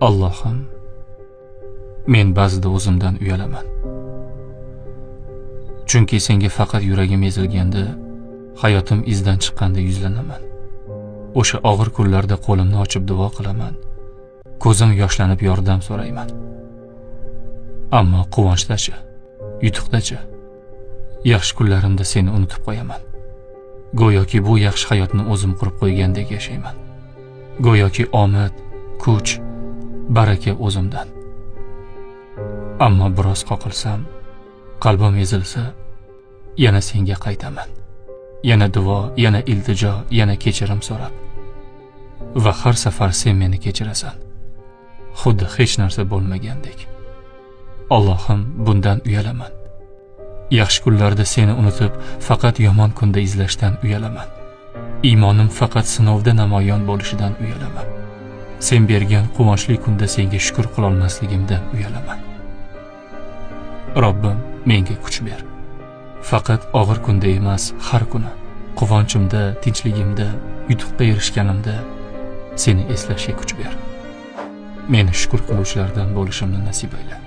Allohim, men ba'zida o'zimdan uyalaman. Chunki senga faqat yuragim ezilganda, hayotim izdan chiqqanda yuzlanaman. O'sha og'ir kunlarda qo'limni ochib duo qilaman. Ko'zim yoshlanib yordam so'rayman. Ammo quvonchdachi, yutuqdachi, yaxshi kunlarimda seni unutib qo'yaman. Go'yoki bu yaxshi hayotni o'zim qurib qo'ygandek yashayman. Go'yoki omad, kuch, baraka o'zimdan. Ammo biroz qoqilsam, qalbim ezilsa, yana senga qaytaman. Yana duo, yana iltijo, yana kechirim so'rab. Va har safar sen meni kechirasan. Xuddi hech narsa bo'lmagandek. Allohim, bundan uyalaman. Yaxshi kunlarda seni unutib, faqat yomon kunda izlashdan uyalaman. Iymonim faqat sinovda namoyon bo'lishidan uyalaman. Sen bergan quvonchli kunda senga shukr qilolmasligimdan uyalaman. Robbim, menga kuch ber. Faqat og'ir kunda emas, har kuni quvonchimda, tinchligimda, yutuqqa erishganimda seni eslashga kuch ber. Meni shukr qiluvchilardan bo'lishimni nasib ayla.